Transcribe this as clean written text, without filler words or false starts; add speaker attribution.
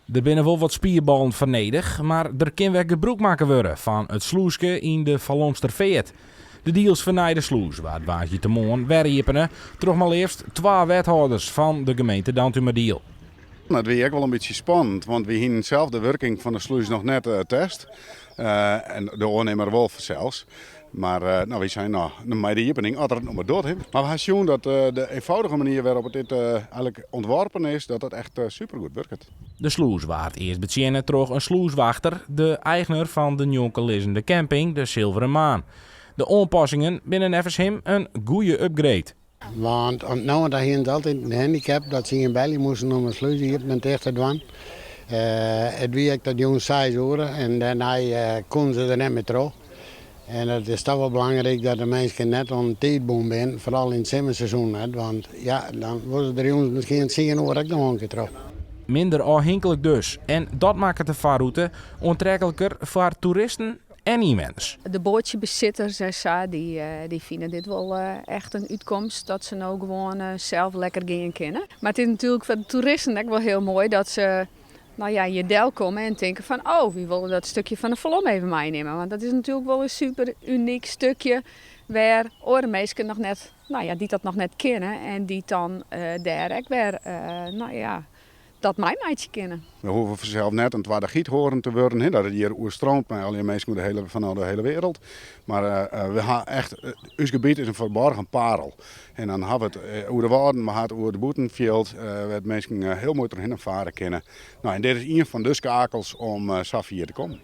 Speaker 1: Der binne wol wat spierballen foar nedich, mar der kin wer gebrûk makke wurde fan it slûske yn de Falomster Feart. De diels fernijde slûs waard woansdeitemoarn wer iepene troch mar leafst twa wethâlders fan de gemeente Dantumadiel.
Speaker 2: Dat wie ek wol in bytsje spannend, want wy hienen sels de wurking fan de slûs noch net test. En de oannimmer wol fansels. Mar no, wy seinen no, mei de iepening, as er it no mar docht. Mar we ha sjoen dat de eenvoudige manier wêrop't dit eigenlik ûntworpen is, dat dat echt supergoed wurket.
Speaker 1: De slûs waard earst betsjinne troch in slûswachter, de eigner fan de njonkenlizzende camping De Zilveren Maan. De oanpassingen binne neffens him in goede upgrade.
Speaker 3: Want oant no ta hienen se altyd in handicap dat se ien belje moasten om de slûs iepen en ticht te dwaan. It wie ek tot jûns seis oere en dêrnei koenen se der net mear troch. En it is toch wol belangryk dat de minsken net oan de tiid bûn binne, foaral yn it simmerseizoen net, want ja, dan wolle se der jûns miskien tsien oere ek noch in kear troch.
Speaker 1: Minder ôfhinklik dus en dat makket de farrûte oantrekliker foar toeristen en ynwenners.
Speaker 4: De boatsjebesitters en sa, dy fine dit wol echt in útkomst dat se no gewoan sels lekker gean kinne. Mar it is natuerlik foar de toeristen ek wol hiel moai dat se no ja, hjir delkomme en tinke fan oh, wy wolle dat stukje fan de Falom even meinimme. Want dat is natuerlik wol in super unyk stukje wêr oare minsken noch net, no ja, dy't dat noch net kinne en dy't dan dêr ek wer, no ja, dat meimeitsje kinne.
Speaker 2: We hoege fansels net in twadde Giethoorn te wurden, dat it hjir oerstreamt mei allegear minsken oer de hele, fan de hele wereld. Mar we ha echt, ús gebiet is in ferborgen parel. En dan ha we it oer de Wâlden, we ha it oer it bûtenfjild, wêr't minsken hiel moai trochhinne fare kinne. No, en dit is ien fan de skakels om safier te kommen.